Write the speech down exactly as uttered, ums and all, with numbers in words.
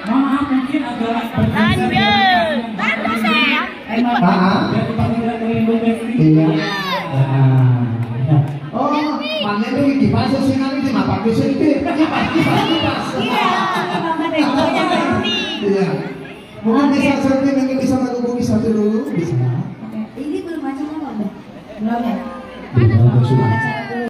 Maaf, mungkin agak bergeser dari yang tadi. Ah, ah. Dari panggilan dari Ibu Besti. Iya. Ah. Oh, mana itu kipas sih, nanti mapa kipas itu? Kipas, kipas, kipas. Iya, Bapak Ibu yang ngerti. Iya. Mungkin bisa, oke, satu, mungkin bisa menghubungi satu dulu, bisa. Oke. Ini belum baca apa, Mbak? Belum ya? Belum, belum, sudah.